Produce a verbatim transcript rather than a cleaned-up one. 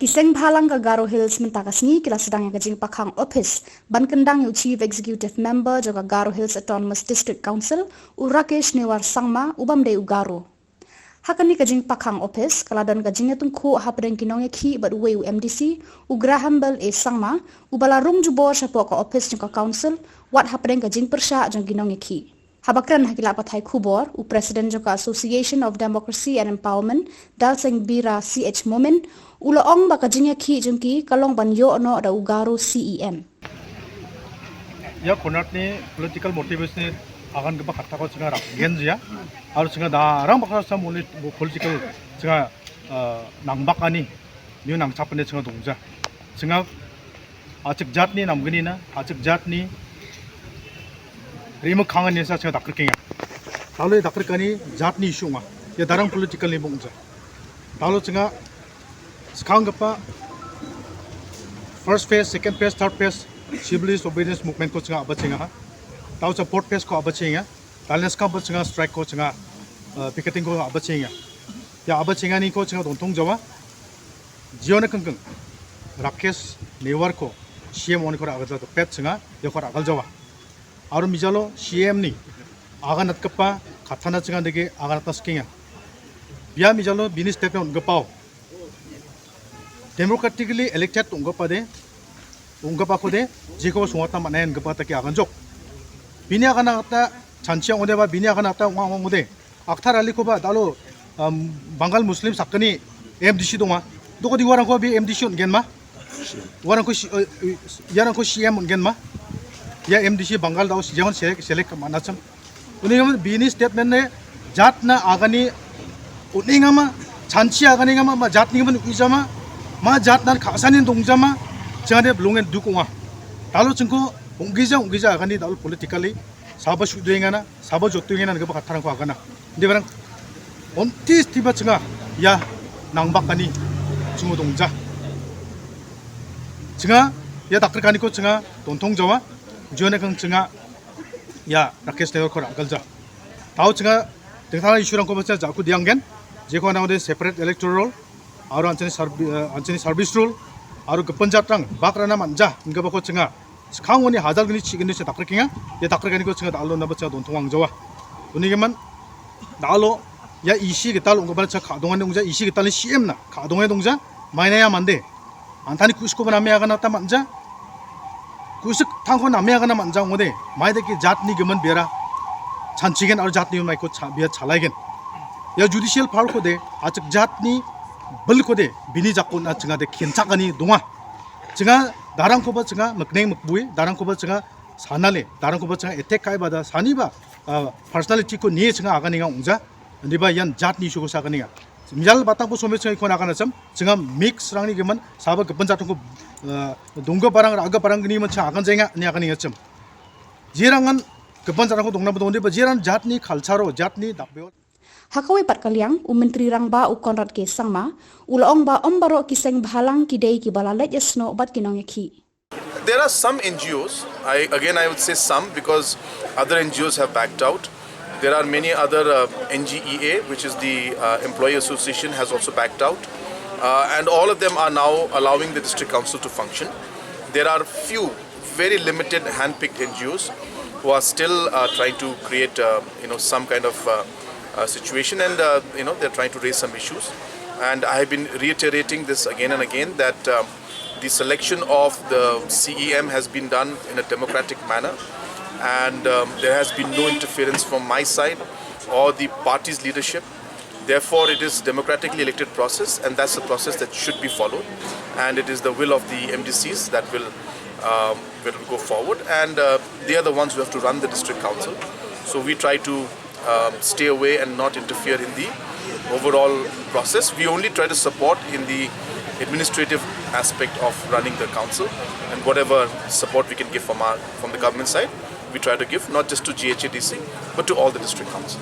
Iseng Bhalang ka Garo Hills mynta ka sngi ki la sdang ia ka jingpakhang office ban kyndang ia u Chief Executive Member jong ka Garo Hills Autonomous District Council u Rakesh Newar Sangma, u bam dei u Garo. Ha kani ka jingpakhang office ka la don ka jingïatungkhuh hapdeng ki nongïakhih bad uwei u M D C u Graham Bell A Sangma, uba la rung jubor shapoh ka office jong ka council, wat hapdeng ka jingpyrshah jong ki nongïakhih. Haba kren ha ki la pathai khubor, u President jong ka Association of Democracy and Empowerment, Dalseng Bira C H Momin, u la ong ba ka jingïakhih jong ki ka long ban ïoh noh da u Garo C E M. Ia konatni political motivation-ni agangipa kattako chinga rakgenjia. Aro chinga darang baksa sam uni political chinga, ah, nangbakani, niu nangchapani chinga dongja. Chinga achik jatni namgnina, achik jatni rimik kangani sa chinga dakrikenga. Talo dakrikani jatni issue ong·a. Ia darang political-ni bongja. Talo chinga skanggipa first phase, second phase, third phase, civil disobedience movement-ko chinga abachengaha. Tao cha fourth phase-ko abachenga. Talnes kampa chinga strike-ko chinga, uh, picketing-ko abachenga. Ia abachenganiko chinga dontong jawa. Jiona kengkeng Rakesh Newar-ko C M oni kora agalja pet chinga, ia kora agal jawa. Aro mijalo C M-ni aganatgipa kattana chinga dege aganatna sikenga. Bia mijalo bini statement on·gipao democratically elected ong·gipade, ong·gipakode jekoba songata man·a ingipa dake aganjok. Bini agana gita chanchi ong·ode ba bini agana gita ong·a ong·ode. Akta ralikoba dalo, um, Bangal Muslim sakgni M D C donga. Dokodi uarangko bi M D C on·genma? Uarangko si-, eh, iarangko C M on·genma? Ia M D C Bangal dao sijangon selek, selek manachim. Uni bini statement-ne jatna agani on·engama, chanchi aganengama, ma jatni gimin uijama, ma jatnan ka·sanin dongjama, jade blongen duk ong·a. Dalo chingko ong·gija, ong·gija agani dalo politically saba su·doengana, saba jotdoengana nigipa kattarangko agana. Inde barang onti stiba chinga ia nangbakani chingo dongja. Chinga ia dakrikaniko chinga dontong jawa, jiona kang chinga ia Rakesh Newar-ko ra·galja. Tao chinga dingtang issue-rangkoba chinga ja·ku dianggen, jeko ana ode separate electoral roll, aro anchani servi-, eh, anchani service rule, aro gipin jatrang bakrana manja, inggipako chinga skangoni hajalgni chigni se dakrikenga, ia dakrikaniko chinga dal·o naba chinga dontong angjawa. Unigimin dal·o ia isi gital ong·gipana chinga ka·dongani ongja, isi gitalni C M-na ka·dongani dongja, mainaya mande. Antani ku·sikkoba name agana gita man·ja. Ku·sik tangko name agana man·ja ong·ode, maidake jatni gimin bera chanchigen aro jatni maiko cha-, bia chalaigen. Ia judicial power-kode, achik jatni bilkode, bini jako on·a chingade kenchakani donga. Chinga darangkoba chinga mikneng mikbue, darangkoba chinga sanale, darangkoba chinga attack ka·e bada saniba, ah, personality-ko nie chinga aganenga ong·ja. Indiba ian jatni issue-ko saganenga. Mijal batangko somoi chinga ikon aganachim, chinga mix-rangni gimin saba gipin jatongko, ah, donggiparang, ra·giparang gni gimin chinga aganjaenga ine aganengachim. Jerangan gipin jatrangko dongnaba donde, ba jeran jatni culture-o, jatni dakbeo. Hakawe pat kaliang, u Menteri Rangbah u Conrad K Sangma, u la ong ba om barok kiseng bhalang ki dei kiba la leit ia snoh bat ki nongïakhih. There are some N G Os, I, again I would say some because other N G Os have backed out. There are many other, uh, N G E A, which is the, uh, Employee Association, has also backed out. Uh, and all of them are now allowing the district council to function. There are few very limited hand-picked N G Os who are still, uh, trying to create, uh, you know, some kind of, uh, uh, situation, and, uh, you know, they're trying to raise some issues. And I have been reiterating this again and again that, um, the selection of the C E M has been done in a democratic manner, and, um, there has been no interference from my side or the party's leadership. Therefore, it is democratically elected process, and that's the process that should be followed. And it is the will of the M D Cs that will, um, will go forward, and, uh, they are the ones who have to run the district council. So we try to, um, stay away and not interfere in the overall process. We only try to support in the administrative aspect of running the council, and whatever support we can give from our, from the government side, we try to give, not just to G H A D C, but to all the district council.